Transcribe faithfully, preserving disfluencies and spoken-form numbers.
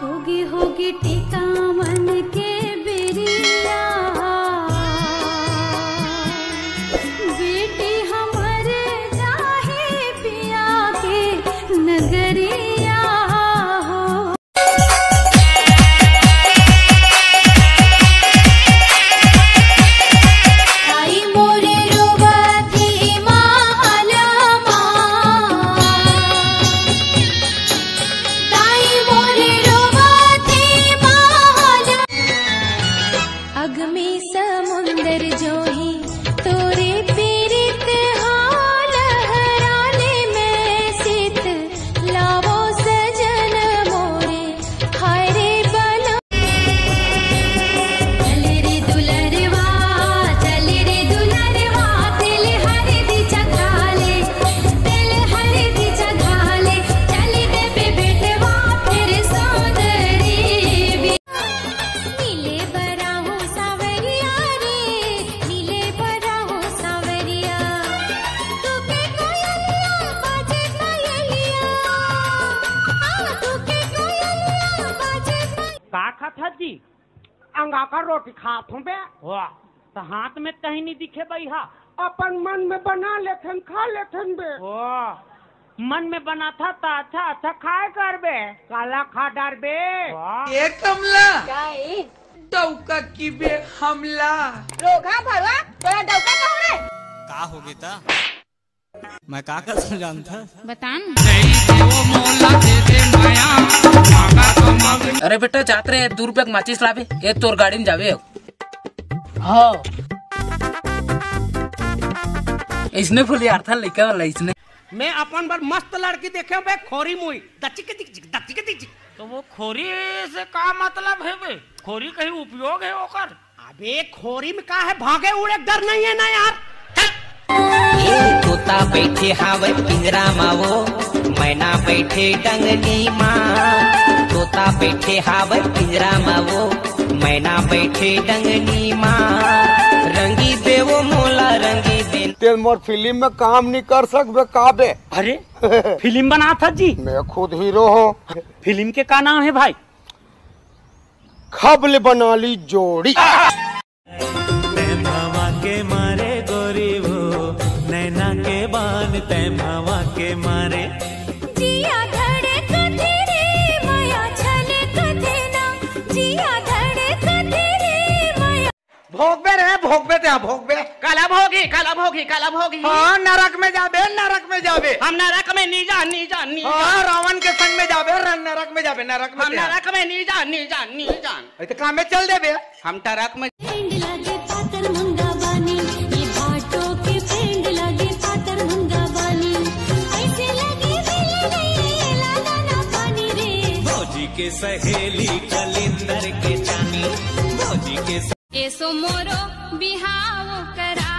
होगी होगी टिकावन के बिरिया, बेटी हमर जाही पिया के नगरिया हो। आई मोरे रोवत हे माला माँ, ताई मोरे रोवत हे माला। अग में समुंदर जोही तोरे पीरित हा लहराने में सीत लावो सजन मोरे हाय रे बना। चल रे दुलरवा, चल रे दुलरवा, तेल हरदी चघाले, तेल हरदी चघाले, चल देबे बेटवा फिर सौंदरी बि-। मिले बराहू सांवरिया रे, मिले बराहू सांवरिया, तू के कोयलिया बाजे पायलिया, आ, तू के कोयलिया बाजे पाय- का खात हस जी? अंगाकर रोटी खात हूँ बे। वाह, त हाथ में कहीं नहीं दिखे बइहा। अपन मन में बना लेथन, खा लेथन बे। वाह, मन में बनाथा त अच्छा अच्छा खाए करबे। काला खा डारबे। वाह। ए कमला, का ए? डौका की बे हमला। रोगहा भरवा, तोरा डौका कहूँ रे? का हो गे त? मैं का कर जानता? बतान। अरे बेटा, जात रे, दू रुपया के माचिस लाबे, ए तोर गाड़ी में जाबे। हाँ। इसने फुलियार था लइका वाला, इसने। मैं अपन बर मस्त लड़की देखे हूँ बे, खोरी मुई। दचिक दिक चिक, दचिक दिक चिक। तो वो खोरी से का मतलब है बे? खोरी कहीं उपयोग है ओकर? अबे खोरी में का है, भागे उड़े के डर नहीं है ना यार। ए तोता बैठे हावय पिंजरा मा वो, मैना बैठे डंगनी मा। तोता बैठे हावय पिंजरा मा वो, मैना बैठे डंगनी मा। रंगी दे वो मोला रंगी दे। तेल मोर फिल्म में काम नहीं कर सकबे का बे? अरे, फिल्म बनात हस जी? मैं खुद हीरो हूँ। फिल्म के का नाम है भाई? खबल बना ली जोड़ी। तैं भावा के मारे गोरी वो, नैना के बान तैं भावा के मारे। जिया धड़कथे रे मया छलकथे ना, जिया धड़कथे रे मया। भोगबे रे, भोगबे ते, भोगबे। काला भोगी, काला भोगी, काला भोगी। हाँ, नरक में जाबे, नरक में जाबे। हम नरक में नी जान, नी जान, नी हाँ, जान। रावण के संग में जाबे, र-, नरक में जाबे, नरक में हम ते। नरक में नी जान, नी जान, नी जान। अरे तो काम में चल देबे। हम ट्रक में। फ्रेंड लागे पातर मुंगा बानी, ये भाटो के फ्रेंड लागे पातर मुंगा बानी। ऐसे लगे मिले नहीं, ये लागा ना पानी रे। भौजी के सहेली कलिंदर के चानी, भौजी के एसो मोरो बिहाव करा।